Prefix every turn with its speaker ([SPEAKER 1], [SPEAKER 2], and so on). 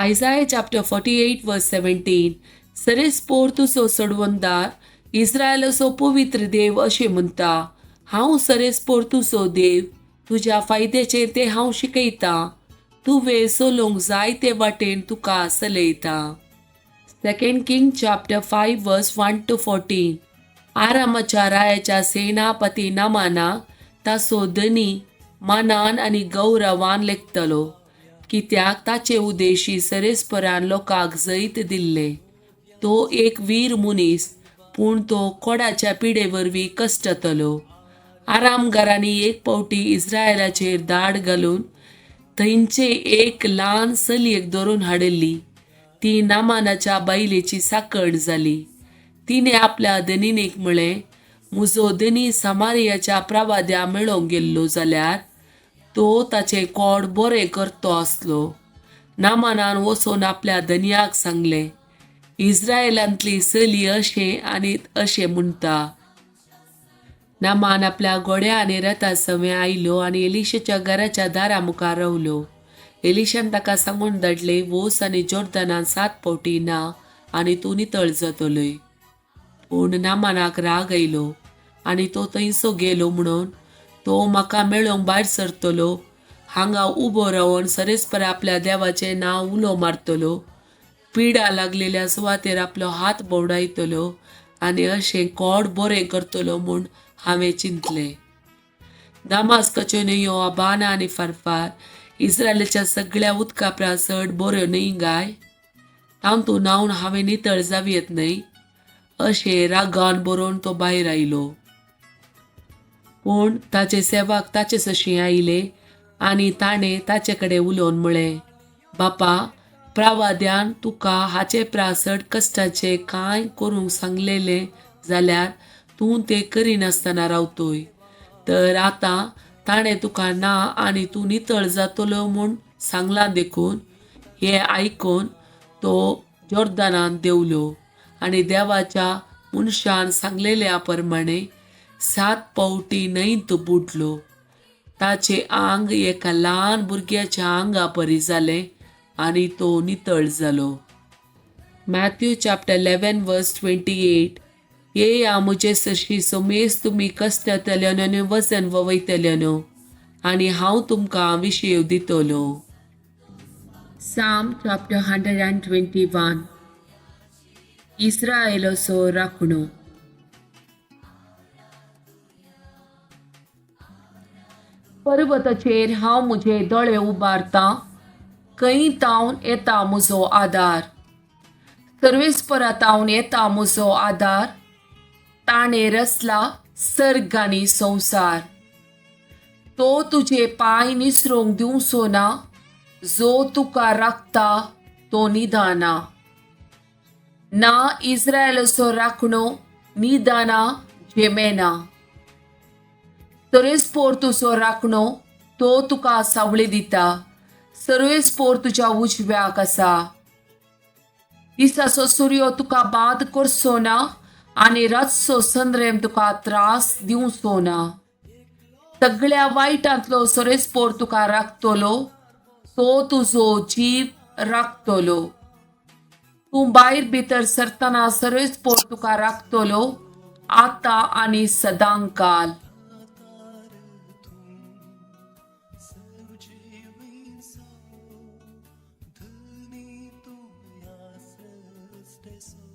[SPEAKER 1] Isaiah chapter 48 verse 17. सरेस्पोर तुजो सोडवणदार, इस्रायलाचो पवित्र देव अशें म्हणटा, हांव सरेस्पोर तुजो देव, तुज्या फायद्याचेर तें हांव शिकयतां, तुवें चलोवंक जाय ते वाटेन तुका चलयतां. Second King chapter 5 verse 1 to 14. आरामाच्या रायाच्या सेनापती नामाना ताचो धनी मानान आनी गौरवान लेखतलो, कित्याक ताचे उद्देशी सरेस्परान लोकांक जैत दिल्लें. तो एक वीर मनीस, पूण तो कोडाच्या पिडे वरवीं कश्टतलो. आरामगारांनी एक फावटी इस्रायलाचेर दाड घालून थंयचे एक ल्हान चलयेक धरून हाडिल्ली. ती नामानाच्या बायलेची साकण जाली. तिणें आपल्या धनिनीक म्हळें, म्हजो धनी समारियाच्या प्रवाद्या मेळोवंक गेल्लो जाल्यार तो ताचें कोड बरें करतो आसलो. नामानान वचून आपल्या धनयाक सांगलें, इस्रायलांतली चली अशें आनी अशें म्हणटा. नामान आपल्या घोड्या आनी रथा सवें आयलो आनी एलिशाच्या घराच्या दारा मुखार रावलो. एलिशान ताका सांगून धाडले, वोस आनी जोर्दनान 7 फावटी ना आनी तूं नितळ जातलोय. पूण नामानाक राग आयलो आनी तो थंयसो गेलो म्हणून तो म्हाका मेळोवंक भायर सरतलो, हांगा उबो रावन सरेस्पर आपल्या देवाचें नांव उलो मारतलो, पिडा लागलेल्या सुवातेर आपलो हात भोंवडायतलो आनी अशें कोड बरें करतलो म्हूण हांवें चिंतलें. दामास्काच्यो न्हंयो अबाना आनी फारफार इस्रायलाच्या सगळ्या उदका परस चड बऱ्यो न्हय गाय? तातूंत न्हांवन हांवें नितळ जावं येत न्हय? अशें रागान बरोवन तो भायर आयलो. पूण ताचे सेवाक ताचे सशीं आयले आनी ताणें ताचे कडेन उलोवन म्हळें, बापा, प्रावाद्यान तुका हाचे परस चड कश्टाचें कांय करूंक सांगलेलें जाल्यार तूं तें करिनासतना रावतोय. तर आतां ताणें तुका ना आनी तूं नितळ जातलो म्हूण सांगलां देखून हें आयकून तो जोर्दनान देंवलो आनी देवाच्या मनशान सांगलेल्या प्रमाणे 7 फावटी न्हंयत बुडलो. ताचें आंग एका ल्हान भुरग्याच्या आंगा परी जालें आनी तो नितळ जालो. Matthew chapter 11 verse 28. येया म्हजे सरशी समेस्त तुमी कश्टतल्यानो आनी वजन वयतल्यानो आनी हांव तुमकां विशेव दितलो. Psalm chapter 121. इस्रायलाचो राखणो. पर्वताचेर हांव म्हजे दोळे उबारतां, खंय तावन येता म्हजो आदार? सर्वेस्परा तावन येता म्हजो आदार, ताणें रचला सर्ग आनी संवसार. तो तुजे पांय निसरूंक दिवचो ना, जो तुका राखता तो निदाना ना. इस्रायलाचो राखणो निदाना झेमेना. सर्वेस्पोर तुजो राखणो, तो तुका सावळी दिता, सर्वेस्पोर तुज्या उजव्याक आसा. दिसाचो सुर्यो तुका बाद करचो ना आनी रातचो संद्रेम तुका त्रास दिवचो ना. सगळ्या वायटांतलो सर्वेस्पोर तुका राखतलो, तो तुजो जीव राखतलो. तूं भायर भितर सरतना सर्वेस्पोर तुका राखतलो, आतां आनी सदांकाल.
[SPEAKER 2] धनी तूं या सृष्टेचो.